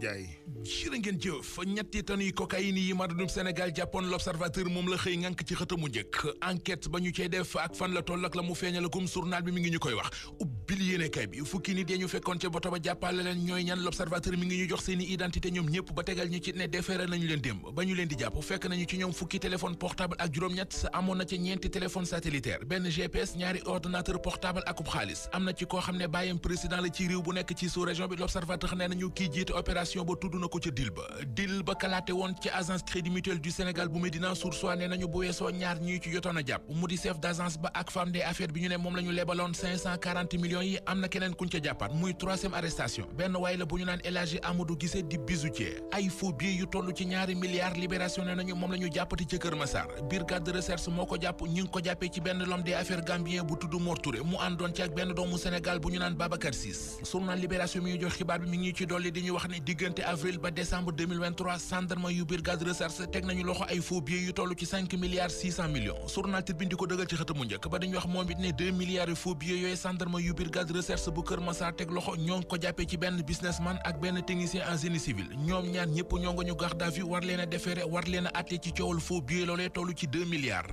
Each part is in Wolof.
Ndiaye. jërë ngeen jëf ñetti tonnes cocaïne yi maradum Sénégal jàppoon l'observateur moom la xëy ngànk ci xëtamu njëkk enquête ba ñu cey def ak fan la toll ak la mu feeñalagum journal bi mi ngi ñu koy wax ubbil yéenekaay bi fukki nit ya ñu fekkoon ca boto ba jàppale leen ñooy ñan l'observateur mi ngi ñu jox seeni identité ñoom ñëpp ba tegal ñu ci ne déféré nañu leen démb ba ñu leen di jàpp fekk nañu ci ñoom fukki téléphone portable ak juróom-ñett amoon na ca ñeenti téléphone satellitaire benn GPS ñaari ordinateur portable akub xaalis am na ci koo xam ne bàyyam président la ci réew bu nekk ci sous-région bi l'observateur nee nañu kii jiite opération ba tudd na ko ca dil ba kalaate woon ci agence crédit mutuel du Sénégal bu Médina Source A nee nañu bu weesoo ñaar ñii ci jotoon a jàpp mu di chef d'agence ba ak femme des affaires bi ñu ne moom la ñu lebaloon 540 millions yi am na keneen kuñ ca jàppaat muy troisième arrestation benn waay la bu ñu naan El Hadji Amadou Guissé di bijoutier ay faux billets yu toll ci ñaari milliards libération nee nañu moom la ñu jàppati ca Kër Massar brigade de recherche moo ko jàpp ñu ngi ko jàppee ci benn l'homme des affaires gambien bu tudd Mor Touré mu àndoon ci ak benn doomu Sénégal bu ñu naan Babacar Ciss journal Libération mi ñu jox xibaar bi mi ngi ci dolli di ñu wax ne diggante avril ba décembre 2023 gendarme yu brigade de recherche teg nañu loxo ay faux billets yu toll ci 5 milliards 600 millions journal Tribune di ko dëggal ci xëtamu njëkk ba dañu wax moom it ne 2 milliards yu faux billets yooyu gendarme yu brigade de recherche bu Kër Massar teg loxo ñoo ngi ko jàppee ci benn businessman ak benn technicien en génie civil ñoom ñaar ñëpp ñoo nga ñu garde à vue war leen a déféré war leen a atte ci coowal faux billets loolee toll ci 2 milliards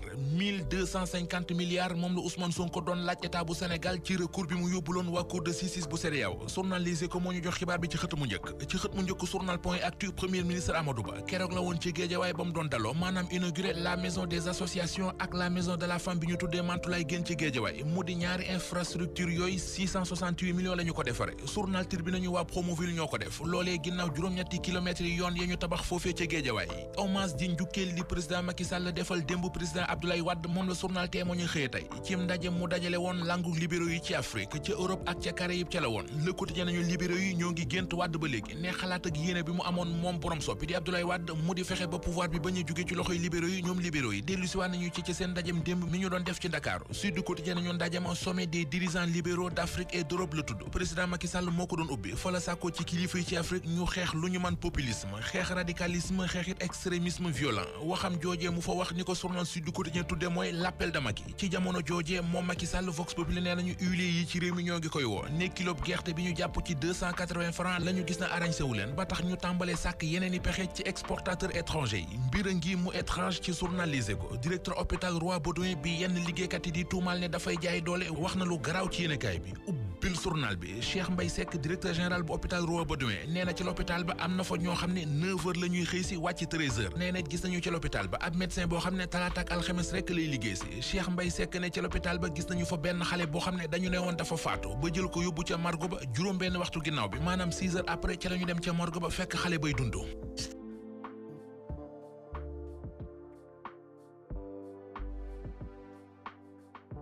1250 milliards moom la Ousmane Sonko doon laaj état bu Sénégal ci recours bi mu yóbbuloon waa cour de justice bu CEDEAO journal Les Échos moo ñu jox xibaar bi ci xët mu njëkk journal Point Actu premier ministre Amadou Ba keroog la woon ci Guédiawaye ba mu doon daloo maanaam inauguré la maison des associations ak la maison de la femme bi ñu tuddee Mantoulaye Guène ci Guédiawaye mu di ñaari infrastructure yooyu 668 millions la ñu ko defare journal Tribune nañu waa Promoville ñoo ko def loolee ginnaaw juróom-ñetti kilomètres yi yoon ya ñu tabax foofee ca Guédiawaye hommage di njukkeel li président Macky Sall defal démb président Abdoulaye Wade moom la journal Témoin ñu xëye tey ci ndaje mu dajale woon langu libéraux yi ci Afrique ca Europe ak ca Caraïbes ca la woon Le Quotidien nañu libéraux yi ñoo ngi gént Wade ba léegi ne xalaat ak yéene bi mu amoon moom borom soppi di Abdoulaye Wade mu di fexe ba pouvoir bi bañ a jóge ci loxoy libéraux yi ñoom libéraux yi dellu si waat nañu ci seen ndajem démb mi ñu doon def ci Dakar Sud Quotidien nañu ndajem sommet des dirigeants libéraux d'Afrique et d'Europe la tudd président Macky Sall moo ko doon ubbi fa la sàkkoo ci kilifa yi ci Afrique ñu xeex lu ñu man populisme xeex radicalisme xeexit extrémisme violent waxam joojee mu fa wax ni ko journal Sud Quotidien tudde mooy l'appel de Macky ci jamono joojee moom Macky Sall Vox Populi nee nañu huiliers yi ci réew mi ñoo ngi koy woo ne kilo gerte bi ñu jàpp ci 280 francs la ñu gis na arrangé wu leen ba tax ñu tàmbalee sàkk yeneen i pexe ci exportateur étranger yi mbir a ngi mu étrange ci journal Les Échos directeur hôpital Roi Baudouin bi yenn liggéeykat yi di tuumal ne dafay jaay doole wax na lu garaaw ci yéenekaay bi ubbil journal bi Cheikh Mbaye Seck directeur général bu hôpital Roi Baudouin nee na ci l'hôpital ba am na fa ñoo xam ne 9h la ñuy xëy si wàcc 13h nee na gis nañu ci l'hôpital ba ab médecin boo xam ne talaata ak alxames rek lay liggéey si Cheikh Mbaye Seck ne ci l'hôpital ba gis nañu fa benn xale boo xam ne dañu ne woon dafa faatu ba jël ko yóbbu ca morgue ba juróom benn waxtu ginnaaw bi maanaam 6h après ca la ñu dem ca morgue ba fekk xale bay dund